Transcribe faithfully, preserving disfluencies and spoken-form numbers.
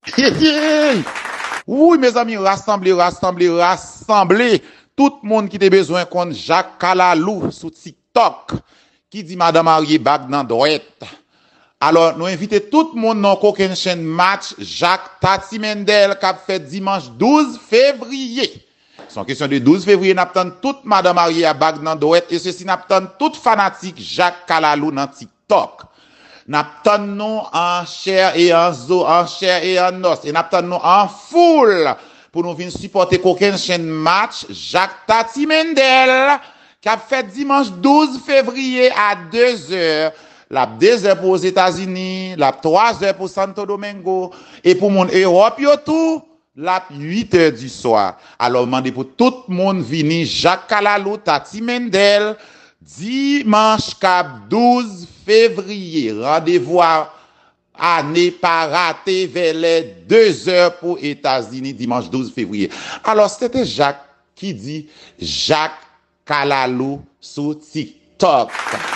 Hey, hey! Wouy, mezanmi, rasanble, rasanble, rasanble. Tout moun ki te bezwen konn Jak Kalalou sou TikTok, ki di madan marye bag nan dwèt. Alò, nou envite tout moun nan Kokennchenn Match Jak Tati Mendel k ap fèt dimanch douz fevriye. Se yon kesyon de douz fevriye, n ap tann tout madan marye a bag nan dwèt, e sesi n ap tann tout fanatik Jak Kalalou nan TikTok. N ap tann nou an chè e an zo, an chè e an nòs, e n ap tann nou an foul pou nou vin sipòte Kokennchenn Match Jak Tati Mendel, k ap fèt dimanch douz fevriye a de zè. L ap de zè pou Ozetazini, l ap twa zè pou Santo Domingo, e pou moun Ewòp yo tou, l ap uit è di swa. Alò, mande pou tout moun vini Jak Kalalou, Tati Mendel, dimanch k ap douz fevriye. Randevou a, a ne pa rate, vèlè de zè pou Etazini, dimanch douz fevriye. Alò, se te Jak ki di Jak Kalalou sou TikTok.